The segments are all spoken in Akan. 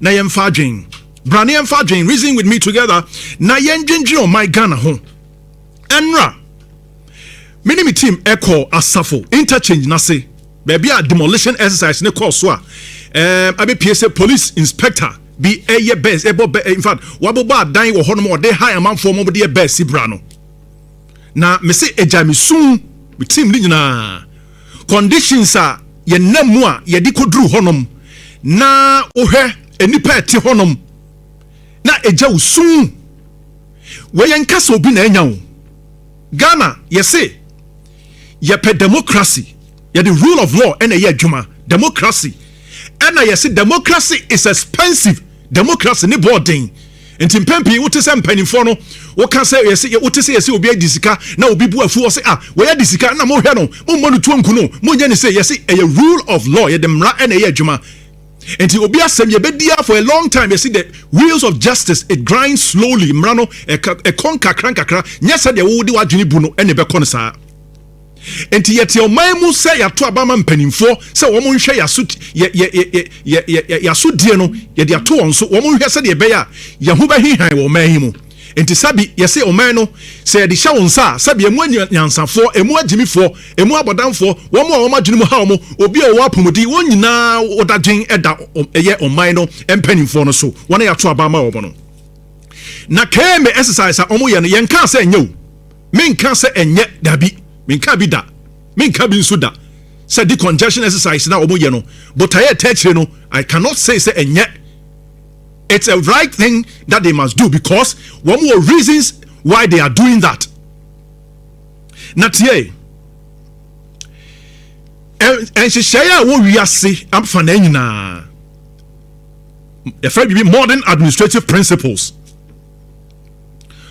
na yɛmfa adwen. Bra na yɛmfa adwen, reason with me together, na yɛndwendwen ɔman Ghana ho. Ɛnra, me ne me team ɛkɔ Asafo interchange n'ase, baabi a demolition exercise ne kɔɔ so a abɛpie sɛ police inspector bi ɛyɛ bɛs ɛbɔ bɛ, in fact wabobɔ adan wɔ hɔnom ɔde han amanfoɔ mo de yɛ bɛs si bra no. Na me se agya me sun me team ne nyinaa conditions a yɛnam mu a yɛde kɔduru hɔnom na wohwɛ nnipa ɛte hɔnom na agya wo sun wɔyɛ nkasa obi na anya wo. Ghana yɛse yɛpɛ democracy, yɛde rule of law ɛna ɛyɛ adwuma. Democracy ɛna yɛse democracy is expensive, democracy ne bɔɔden. Nti mpɛn pii wote sɛ mpanimfoɔ no woka sɛ yɛse wote sɛ yɛse obi adi sika na obi bu afu ɔse ah wɔyɛ di sika na mohwɛ no mommɔ no tuo nku no monyɛ ne sɛ yɛse ɛyɛ rule of law, yɛde mmara ɛna ɛyɛ adwuma. Nti obi asɛm yɛbɛdi for a long time. Yɛsi the wheels of justice, it grinds slowly. Mmara no ɛkɔ nkakra nkakra, nyɛ sɛ deɛ wode w'adwene bu no ɛna ɛbɛkɔ no saa. Nti yɛte ɔman mu sɛ yɛato aba ma mpanimfoɔ sɛ wɔn nhwɛ yɛaso yɛ yɛ yɛ yɛ yɛ yɛasodie no, yɛde ato wɔn so, wɔn nhwɛ sɛdeɛ ɛbɛyɛ a yɛn ho bɛhehan wɔ ɔman yi mu. Nti sabi yɛsɛ ɔman no sɛ yɛde hyɛ wɔn nsa a, sabi emu anyansafoɔ, emu agyimifoɔ, emu abɔdanfoɔ, wɔn a wɔn adwene mu ha wɔn, obi a wɔwɔ apɔmuden, wɔn nyinaa wɔdadwen ɛda ɛyɛ ɔman no mpanimfoɔ no so, wɔn a yɛato aba ama wɔn no. Na kɛɛmɛ exercise a wɔn yɛ no, yɛn kaa sɛ ɛnyɛ o, menka sɛ ɛnyɛ dabi, menka bi da, menka bi nso da sɛ decongestion exercise na wɔn yɛ no botaeɛ ɛtɛ akyire no, I cannot say sɛ ɛnyɛ. It's a right thing that they must do because wɔn wɔ reasons why they are doing that. Na tie, nhyehyɛeɛ a wɔ wiase afa na nyinaa yɛfrɛ biribi modern administrative principles.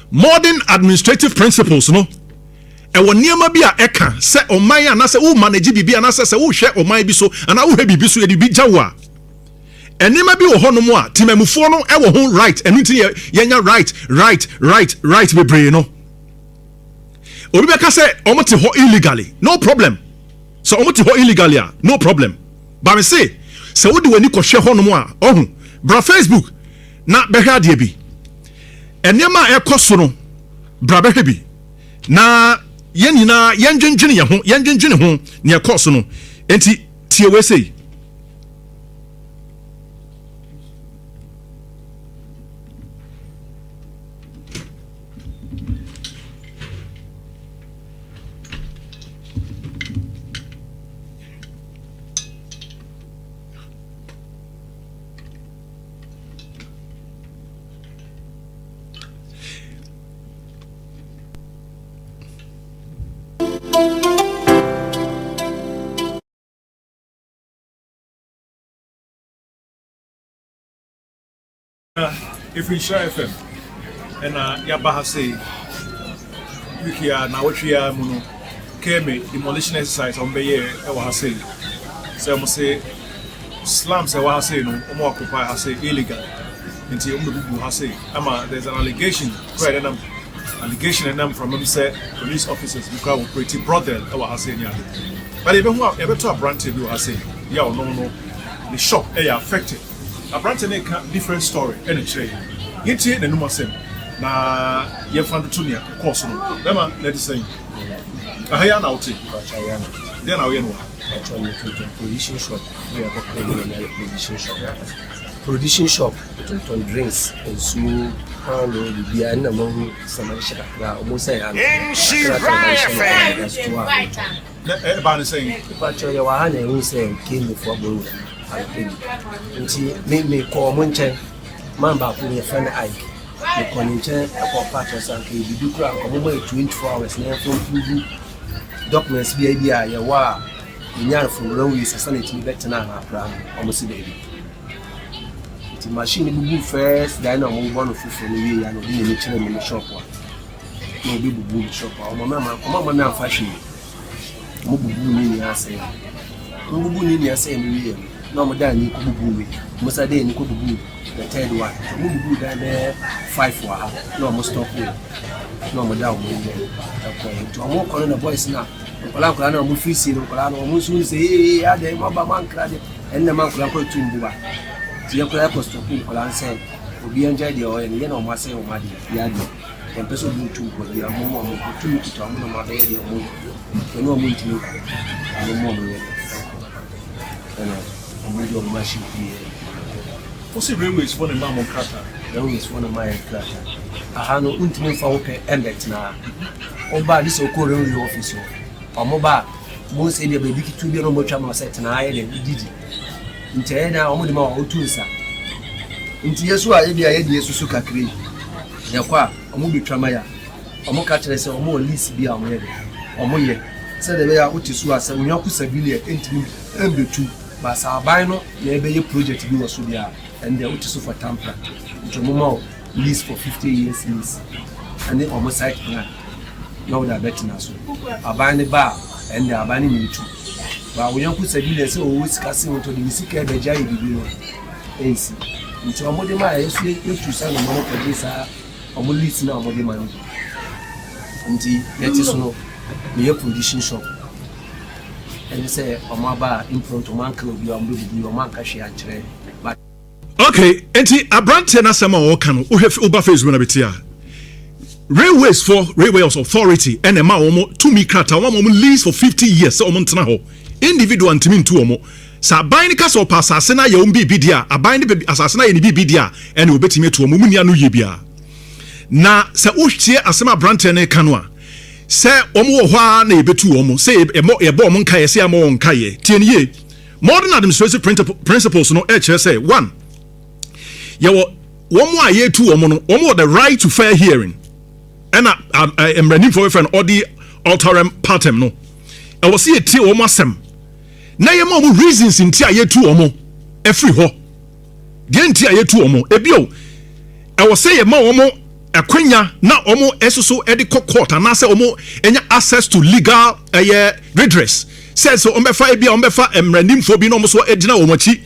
Modern administrative principles no ɛwɔ nneɛma bi a ɛka sɛ ɔman anaasɛ wo manage biribi anaasɛ sɛ wohwɛ ɔman bi so anaa wohwɛ biribi so, yɛde bi gya wo a, nneɛma bi wɔ hɔnom a temamufoɔ no ɛwɔ ho right. Ɛno nti yɛnya right right right right bebree no. Obi bɛka sɛ ɔmo te hɔ illegally, no problem. Sɛ ɔmo te hɔ illegally a, no problem. Bame se sɛ wode w'ani kɔhwɛ hɔnom a, ɔho bra Facebook na bɛhwɛ adeɛ bi, nneɛma a ɛkɔ so no, bra bɛhwɛ bi na yɛn nyinaa yɛndwendwene yɛn ho, yɛndwendwene ho nea ɛkɔ so no. Nti tie wei sei. Ɛfiri Nhyira FM ɛna yɛaba ha sei week a na wɔtwe a mu no kɛme demolition exercise a wɔbɛyɛ ɛwɔ ha sei sɛ wɔn se slums ɛwɔ ha sei no, wɔn occupy ha sei illegal, nti wɔn bɛbubu ha sei ama there's an allegation kura ɛnam allegation ɛnam from them sɛ police officers bi kura wɔ operate brothel ɛwɔ ha sei ne ade. But yɛbɛhu a yɛbɛto aberanteɛ bi wɔ ha sei yɛ a ɔno no ne shop ɛyɛ affected. Aberanteɛ no ka different story ɛna kyerɛ yɛn. Yɛntie n'anum asɛm na yɛmfa ntoto nea ɛkɔɔ so no. Bɛrima, na ɛte sɛn? Aha yi ara na wote? Dɛn na woyɛ no wɔ ha? Provision shop. Provision shop, tontɔn drinks, nsuo, paano, biribiara. Ɛna mahu sɛ mahyɛ kakra a ɔmo sɛ ano kakra kakra mahyɛ no ɛda so a. Na ɛbaa ne sɛn? Mepakyɛw, yɛwɔ ha na ɛhu sɛ kemifo abɔ wura anɔpa bi, nti me mekɔ ɔmo nkyɛn. Man baako yɛfrɛ no Ike, mekɔ ne nkyɛn ɛkɔ pakyɛw sɛ anka yɛ biribi koraa anka ɔmo ma yɛ 24 hours na yɛmfa mprove documents bi a bi a yɛwɔ a yɛnya from railways sɛ na ɛtumi bɛtena ha koraa no. Ɔmo si baabi nti machine bubu first dan na ɔmo bɔ no foforɔ no wie ya na ɔde n'ani kyerɛ me ne shop a na obi bubu ne shop a ɔmo ama ɔmo ama me amfa hwee. Ɔmo bubu ne nyinaa sɛɛ, ɔmo bubu ne nyinaa sɛɛ no wie no na ɔmo dan ani kɔ bubu wei, ɔmo sa dan ani kɔ bubu the third one. Ɔmo bubu dan bɛyɛ five wɔ ha na ɔmo stop wɔ na ɔmo da ɔmo nkyɛn ɛkɔ. Nti ɔmo kɔ no na boys na nkɔla nkɔla na ɔmo firi sie no, nkɔla no ɔmo nso sɛ ee adan mo aba mo ankra de ɛnna mo ankɔla nkɔ etu mbuba. Nti yɛ koraa yɛkɔ stop nkwadaa no sɛ obiara ngyae deɛ ɔyɛ no, yɛ na wɔn asɛe wɔn adeɛ, yɛ adeɛ. Yɛmpɛ sɛ obi ntu nkɔ biara, wɔn ma wɔn nkɔ, tumi kuta wɔn na wɔn abɛyɛ deɛ wɔn yɛ. Yɛne wɔn ntumi nkɔ, wɔn ma wɔn yɛ dɛ nkɔ. Ɛna wɔn de wɔn machine pii yɛ. Wosi railways foɔ na ɛmaa mo nkrataa? Railways foɔ na ɛmaa yɛn nkrataa. Aha no, wontumi mfa wo pɛ mmɛtena ha. Woba a, gye sɛ wokɔ railway office hɔ. Wɔn ba a, bohu sɛ ebia baabi ketewa bi a na wɔatwa ama wo sɛ tena ha yɛ dɛn, didi. Nti ɛyɛ dɛn a wɔde ma wo a, wotu nsa. Nti yɛ so a ebia yɛde yɛsusu kakra yi, yɛkɔ a, wɔbɛtwa ma yɛ a, wɔka kyerɛ sɛ wɔwɔ lease bi a wɔyɛ dɛn, wɔyɛ sɛdeɛ ɛbɛyɛ a wote so a sɛ wo yɔnko civilian ntumi mbɛtu. But sɛ aban no na ɛbɛyɛ project bi wɔ so deɛ a, ɛndeɛ wote so for tampra. Nti wɔma wo lease for 50 years lease ɛne wɔn site plan na wode abɛtena so. Aban no ba a, ɛndeɛ aban no na ɛtu. But wo yɔnko civilian sɛ ɔwɔ sika sen wo nti ɔde ne sika ɛbɛgye ayɛ biribi no, ɛnsi. Nti wɔde ma a, yɛn nso yɛtu saa nnoɔma no kɔgye saa wɔn lease no a wɔde ma no bi. Nti yɛte so no, meyɛ provision shop. Ɛne sɛ ɔmo aba a impromptu ɔmo anka obi a ɔmo bɛbubu ɔmo anka hwee ankyerɛ but. Okay, nti aberanteɛ no asɛm a ɔreka no, wohwɛ woba Facebook na bɛte a, Railways for Railways Authority ɛna ɛma wɔn tumi krataa, wɔn ama wɔn lease for 50 years sɛ wɔn ntena hɔ. Individual ntumi ntu wɔn. Sɛ aban no ka sɛ ɔpɛ asase no ayɛ wɔn biribi deɛ a, aban no pɛ asase no ayɛ ne biribi deɛ a, ɛna wɔbɛtumi atu wɔn. Wɔn nni ano yie biara. Na sɛ wotie asɛm a aberanteɛ no reka no a, Sɛ wɔn wɔ hɔ ara na yɛbɛtu wɔn, sɛ yɛbɔ wɔn nkaeɛ, sɛ yɛammɔ wɔn nkaeɛ. Tie no yie. Modern administrative principles no kyerɛ sɛ, one, yɛwɔ wɔn a yɛretu wɔn no, wɔn wɔ the right to fair hearing. Ɛna mmaranimfoɔ bɛfrɛ no audi alteram partem no. Ɛwɔ sɛ yɛtie wɔn asɛm na yɛma wɔn reasons nti a yɛtu wɔn afiri hɔ. Deɛ nti a yɛtu wɔn. Ebio, ɛwɔ sɛ yɛma wɔn akwanya na wɔn nso de kɔ court anaasɛ wɔn nya access to legal ɛyɛ redress sɛ sɛ wɔn bɛfa ebi a wɔn bɛfa mmaranimfoɔ bi na wɔn nso gyina wɔn akyi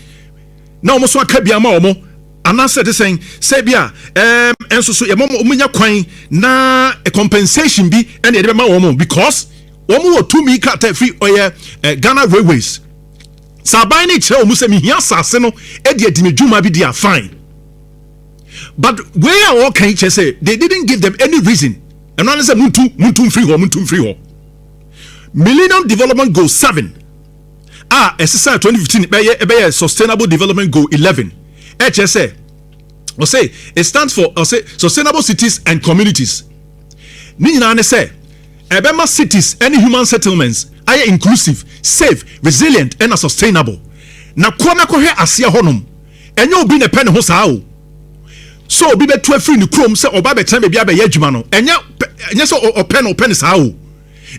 na wɔn nso aka bi ama wɔn anaasɛ te sɛn sɛ bi a ɛɛm nso so yɛma wɔn nya kwan na compensation bi ɛna yɛde bɛma wɔn because wɔn wɔ tumi krataa firi ɔyɛ Ghana Railways sɛ aban no kyerɛ wɔn sɛ mehia asase no de adi me dwuma bi di a fine. But wei a wɔka yi kyerɛ sɛ they didn't give them any reason. Ɛno ara ne sɛ muntu muntu mfiri hɔ muntu mfiri hɔ. Millennium Development Goal 7 a ɛsesa 2015 bɛyɛ ɛbɛyɛ Sustainable Development Goal 11 ɛkyerɛ sɛ ɔsɛ it stands for ɔsɛ sustainable cities and communities. Ne nyinaa ne sɛ ɛbɛma cities ne human settlements ayɛ inclusive, safe, resilient ɛna sustainable. Na kɔ na kɔhwɛ aseɛ hɔnom. Ɛnyɛ obi na ɛpɛ ne ho saa o. Sɛ obi bɛtu afiri ne kurom sɛ ɔba abɛtena baabi abɛyɛ adwuma no, ɛnyɛ ɛnyɛ sɛ ɔpɛ no ɔpɛ no saa o.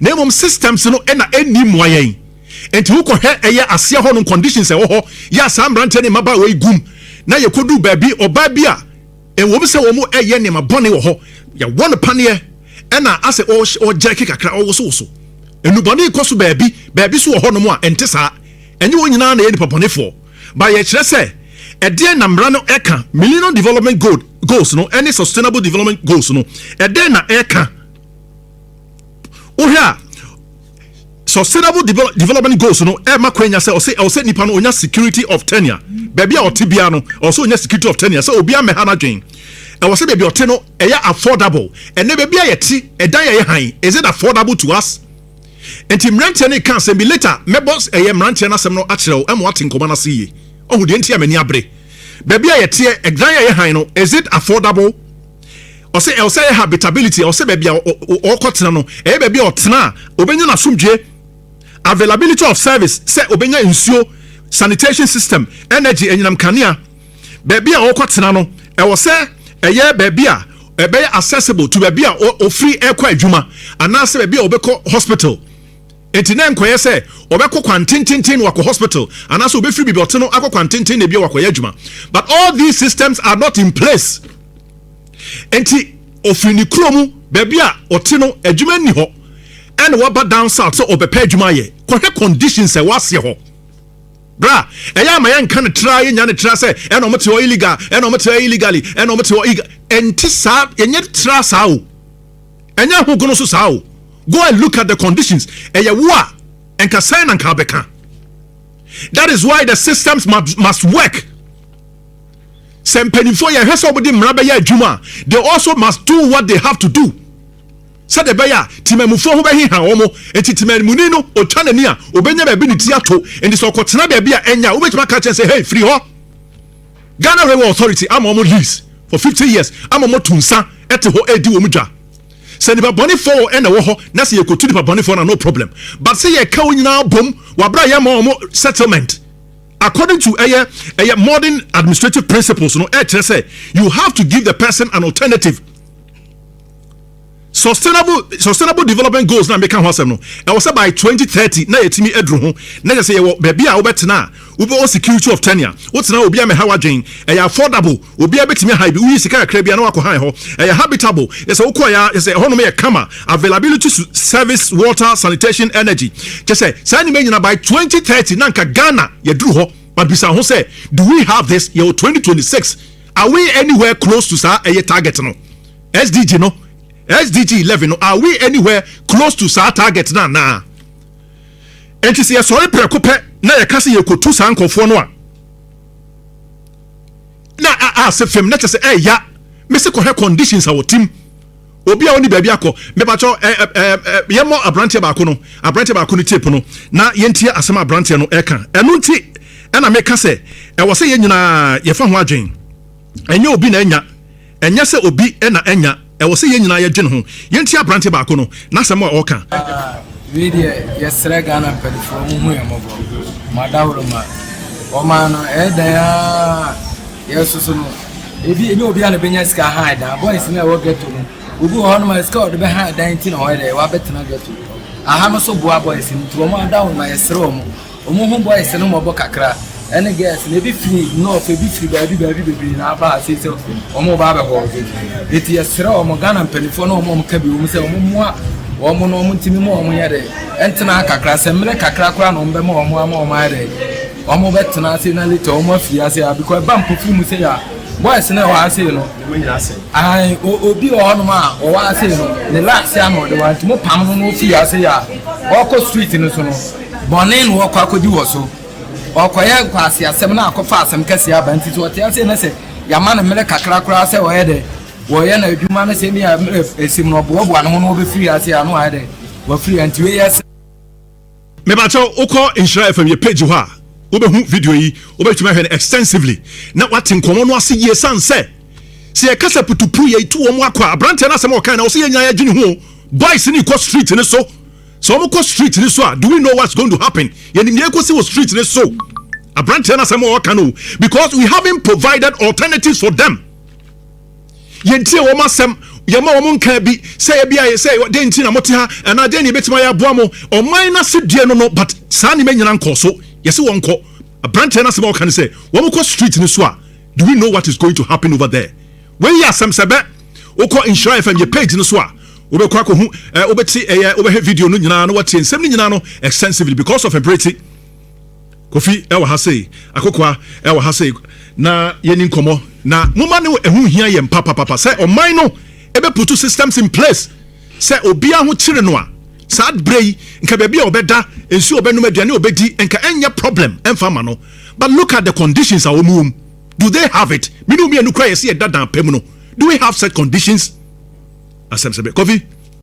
Na mmom systems no na ɛnni mmoa yɛn. Nti wokɔhwɛ ɛyɛ aseɛ hɔ nom conditions ɛwɔ hɔ yɛ a saa mmeranteɛ ne mmabaawa yi gum na yɛkɔduru baabi ɔbaa bi a ɛwom sɛ wɔn ɛyɛ nneɛma bɔne wɔ hɔ yɛwɔ no paneɛ ɛna asɛ ɔgyɛke kakra ɔwosowoso nnubɔne kɔ so baabi baabi so wɔ hɔ nom a ɛnte saa ɛnyɛ wɔn nyinaa na ɛyɛ nipa bɔnefoɔ. Ba yɛkyerɛ sɛ ɛdeɛn na mmara no ɛka, Millennium Development Goal, Goals no ɛne Sustainable Development Goals no, ɛdɛn na ɛka? Wohwɛ a, Sustainable Development Goals no ɛma kwanya sɛ ɔsɛ ɛwɔ sɛ nipa no onya security of tenure. Baabi a ɔte biara no, ɛwɔ sɛ onya security of tenure sɛ obi amɛha n'adwen. Ɛwɔ sɛ baabi a ɔte no ɛyɛ affordable. Ɛnɛ baabi a yɛte, ɛdan a ɛyɛ han, is it affordable to us? Nti mmeranteɛ no reka asɛm bi later mɛbɔ ɛyɛ mmeranteɛ no asɛm no akyerɛ wo ɛma wate nkɔmmɔ no ase yie. Ɔhu deɛ nti a m'ani abere. Baabi a yɛteɛ, ɛdan a ɛyɛ hann no, is it affordable? Ɔsɛ ɛwɔ sɛ ɛyɛ habitability, ɛwɔ sɛ baabi a ɔkɔtena no, ɛyɛ baabi a ɔtena a ɔbɛnya n'asomdwie. Availability of service, sɛ ɔbɛnya nsuo, sanitation system, energy, anyinam kanea. Baabi a ɔrekɔtena no, ɛwɔ sɛ ɛyɛ baabi a ɛbɛyɛ accessible to baabi a ɔfiri rekɔ adwuma anaasɛ baabi a ɔbɛkɔ hospital. Enti na ɛnkɔyɛ sɛ ɔbɛkɔ kwan tententen na wakɔ hospital anaasɛ ɔbɛfiri baabi a ɔte no akɔ kwan tenten na ebia wakɔyɛ adwuma. But all these systems are not in place. Enti ɔfiri ne kuro mu baabi a ɔte no adwuma nni hɔ ɛna waba down south sɛ ɔbɛpɛ adwuma ayɛ. Kɔhwɛ conditions a ɛwɔ aseɛ hɔ. Bra, ɛyɛ ama yɛnka no tra, yɛnya no tra sɛ ɛna ɔmo te hɔ illegal, ɛna ɔmo te hɔ illegally, ɛna ɔmo te hɔ illegal. Ɛnte saa, ɛnyɛ tra saa o. Ɛnyɛ ahogono so saa o. Go and look at the conditions. Ɛyɛ wo a, ɛnka sɛn na nka abɛka. That is why the systems must work. Sɛ mpanimfoɔ yɛhwɛ sɛ wɔde mmara bɛyɛ adwuma a, they also must do what they have to do sɛdeɛ ɛbɛyɛ a temamufoɔ ho bɛheha wɔn. Nti temamuni no ɔtwa n'ani a, ɔbɛnya baabi ne ti ato. Nti sɛ ɔkɔtena baabi a ɛnya a, wobɛtumi aka kyɛn sɛ, "Hey, firi hɔ." Ghana Railway Authority ama wɔn lease for 50 years, ama wɔn to nsa ɛte hɔ ɛredi wɔn dwa. Sɛ nipa bɔnefoɔ ɛna ɛwɔ hɔ na sɛ yɛkɔtu nipa bɔnefoɔ na no problem, but sɛ yɛka wɔn nyinaa bom wabra yɛ ma wɔn settlement according to ɛyɛ modern administrative principles no, ɛkyerɛ sɛ you have to give the person an alternative. Sustainable Development Goals na meka ho asɛm no, ɛwɔ sɛ by 2030 na yɛtumi aduru ho, na kyɛ sɛ yɛwɔ baabi a wobɛtena a wobɛwɔ security of tenure, wotena obi a mɛha wadwen, ɛyɛ affordable, obi a bɛtumi ha bi, woyi sika kakra bi a na wakɔ han hɔ, ɛyɛ habitable, yɛ sɛ wokɔ yɛ sɛ ɛhɔnom yɛ kama, availability to service, water, sanitation, energy. Kyɛ sɛ saa nneɛma nyina by 2030 na nka Ghana yɛduru hɔ. But bisa ho sɛ, do we have this? Yɛwɔ 2026. Are we anywhere close to saa ɛyɛ target no, SDG no, SDG 11 no? Are we anywhere close to saa target na naa? Nti sɛ yɛsɔre prɛko pɛ na yɛka sɛ yɛkɔtu saa nkɔfoɔ no a, na a ase fam na kyɛ sɛ ɛɛya mesi kɔhwɛ conditions a wɔtim. Obi a ɔni baabi akɔ, mepakyɛw, ɛ ɛ ɛ yɛmmɔ aberanteɛ baako no tape no na yɛntie asɛm a aberanteɛ no ɛka. Ɛno nti ɛna meka sɛ ɛwɔ sɛ yɛn nyinaa yɛfa ho adwen. Ɛnyɛ obi na ɛnya, ɛnyɛ sɛ obi ɛna ɛnya, ɛwɔ sɛ yɛn nyinaa yɛdwene ho. Yɛntie aberanteɛ baako no n'asɛm a ɔka. Wei deɛ, yɛsrɛ Ghana mpanimfoɔ, mo hu yɛn mmɔbɔ. Mo adaworo ma ɔman no ɛyɛ dan a yɛsoso no, ebi enye obi a na bɛnya sika han dan. Boys no a ɛwɔ ghetto no, obi wɔ hɔnom a sika a ɔde bɛhan dan ti na ɔyɛ dɛ wabɛtena ghetto aha no so boa boys no. Nti wɔn adaworo ma yɛsrɛ wɔn ho boys no mmɔbɔ kakra ɛne girls no. Ebi firi north, ebi firi baabi baabi bebree na aba ase sɛ wɔn ba abɛhɔ ɔdze. Eti yɛsrɛ wɔn, Ghana mpanimfoɔ na wɔn a wɔn ka bi wɔn sɛ wɔn mmoa wɔn no, wɔn ntumi mu wɔn yɛ dɛ ɛntena kakra, sɛ mmerɛ kakra koraa na wɔn bɛma wɔn ama wɔn ayɛ dɛ wɔn bɛtena ase na later wɔn afiri ase a, because ɛba mpofiri mu sɛ yɛ boys no ɛwɔ ase no ayi obi wɔ hɔnom a ɔwɔ ase no ne last ano ɔde wa. Nti mo pam no na ofiri ase yɛ a, ɔkɔ street no so no, bɔnne na ɔkɔ akɔdi wɔ so, ɔkɔyɛ nkwasi asɛm na akɔfa asɛm kɛseɛ aba. Nti sɛ ɔte ase na sɛ yama no mmerɛ kakra koraa sɛ ɔyɛ dɛ wɔyɛ no adwuma no, sɛ mi a mmerɛ esim no ɔboaboa ne ho na ɔbɛfiri ase a, no ayɛ dɛ wafiri. Nti wei yɛ sɛ. Mebakyɛw, wokɔ Nhyira FM yɛ page hɔ a, wobɛhu video yi, wobɛtumi ahwɛ no extensively na wate nkɔmmɔ no ase yie. San sɛ yɛka sɛ putupu yɛtu wɔn akɔ a, aberanteɛ no asɛm a ɔkan na ɔsɛ yɛn nyinaa yɛdwene ho. Boys ne kɔ street ne so. Sɛ wɔn kɔ street ne so a, do we know what's going to happen? Yɛnim deɛ ɛkɔsi wɔ street ne so. Aberanteɛ no asɛm a ɔka no, because we haven't provided alternatives for them. Yɛntie wɔn asɛm, yɛma wɔn nka bi sɛ ebi ayɛ sɛ den nti na mote ha anaa den na ebɛtumi ayɛ aboa mo ɔman n'ase deɛ no, but saa nneɛma nyinaa nkɔ so. Yɛsɛ wɔn kɔ. Aberanteɛ no asɛm a ɔka no sɛ wɔn kɔ street ne so a, do we know what is going to happen over there? Wei yɛ asɛm sɛ bɛ wokɔ Nhyira FM yɛ page no so a, wobɛkɔ akɔhu wobɛte ɛyɛ wobɛhwɛ video no nyinaa na watie nsɛm no nyinaa no extensively because of ɛberɛ. Kofi ɛwɔ ha sei, akokoa ɛwɔ ha sei na yɛni nkɔmmɔ na moma ne ɛho hia yɛn papapapa sɛ ɔman no ɛbɛ put systems in place sɛ obiara ho kyere no a, saa berɛ yi nka baabi a ɔbɛda, nsuo ɔbɛnom, aduane a ɔbɛdi, nka ɛnyɛ problem ɛmfa ma no. But look at the conditions a wɔn wɔ mu. Do they have it? Mene mmienu kora yɛsɛ yɛda dan pɛ mu no, do we have such conditions? Asɛm sɛ bɛ Kofi.